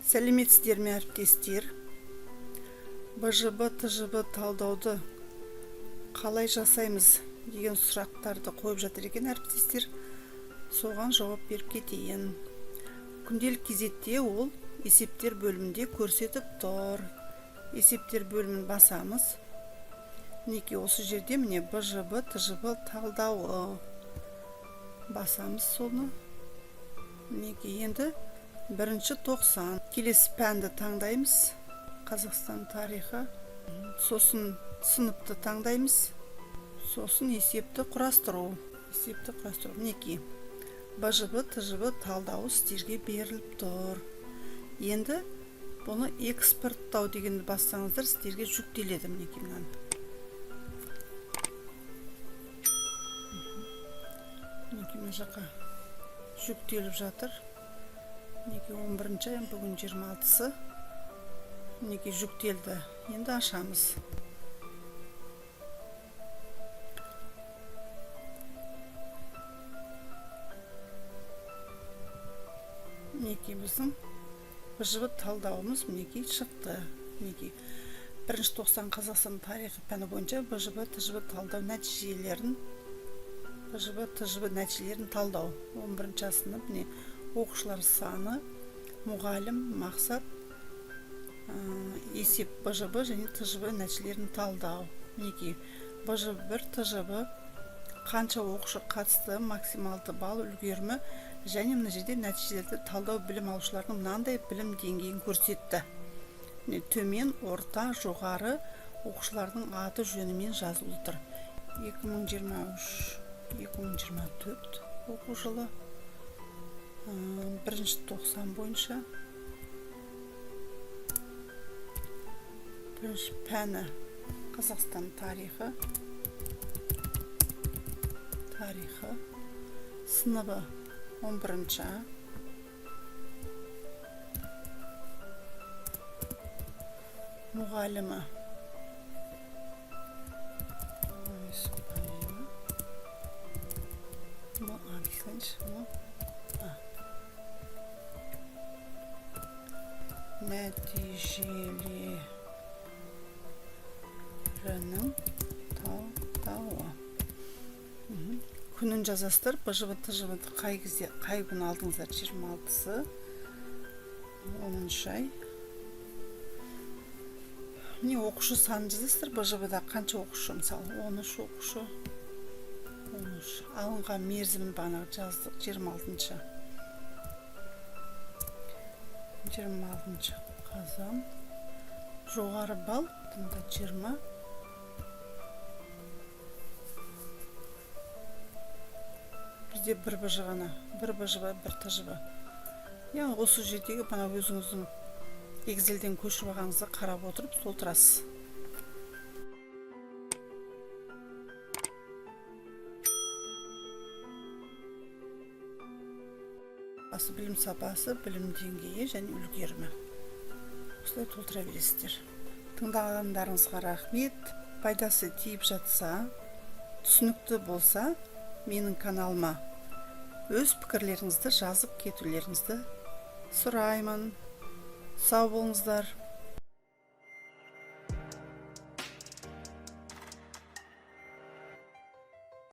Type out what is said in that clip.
Сәлеметсіздер ме, әріптестер? БЖБ, ТЖБ талдауды қалай жасаймыз деген сұрақтарды қойып жатыр екен әріптестер. Соған жауап беріп кетейін. Күнделік кезекте ол есептер бөлімінде көрсетіп тұр. Есептер бөлімін басамыз. Мінекей, осы жерде міне БЖБ, ТЖБ талдауы. Басамыз соны. Мінекей, енді бірінші 90. Келесі пәнді таңдаймыз. Қазақстан тарихы. Сосын сыныпты таңдаймыз. Сосын есепті құрастыру. Есепті құрастыру. Мінекей, БЖБ, ТЖБ талдауы сіздерге беріліп тұр. Енді бұны экспорттау дегенді бассаңыздар, сіздерге жүктеледі. Мінекей, мынаны. Мінекей, мына жаққа жүктеліп жатыр. Мінекей, 11 ай, бүгін 26-сы. Мінекей, жүктелді. Енді ашамыз. Мінекей, біздің БЖБ талдауымыз мінекей шықты. Мінекей, бірінші 90 Қазақстан тарихы пәні бойынша БЖБ, ТЖБ талдау нәтижелерін, БЖБ, ТЖБ нәтижелерін талдау. 11 сынып, міне, оқушылар саны, мұғалім, мақсат, есеп БЖБ және ТЖБ нәтижелерін талдау. Мінекей, БЖБ 1, ТЖБ қанша оқушы қатысты, максималды балл үлгерімі және мына жерде нәтижелерді талдау білім алушылардың мынандай білім деңгейін көрсетті. Міне, төмен, орта, жоғары оқушылардың аты жөнімен жазылып тұр. 2023-2024 оқу жылы, бірінші 90 бойынша бірінші пәні Қазақстан тарихы, сыныбы 11-ші, мұғалімі М А дейсінші, М А. Нәтижелерінің талдауы. Күнін жазасыздар. БЖБ, ТЖБ қай кезде, қай күні алдыңыздар? 26-сы, 10 ай. Міне, оқушы санын жазасыздар. БЖБ-да қанша оқушы, мысалы, 13 оқушы, 13. Алынған мерзімін бағана жаздық, 26-шы. 26 қазан. Жоғары балл бұнда 20. Бізде бір БЖ ғана, бір БЖБ, бір ТЖБ. Яғни осы жердегі бана өзіңіздің Excelден көшіріп алғаныңызды қарап отырып толтырасыз. Білім сапасы, білім деңгейі және үлгерімі. Осылай толтыра бересіздер. Тыңдағандарыңызға рахмет. Пайдасы тиіп жатса, түсінікті болса, менің каналыма өз пікірлеріңізді жазып кетулеріңізді сұраймын. Сау болыңыздар.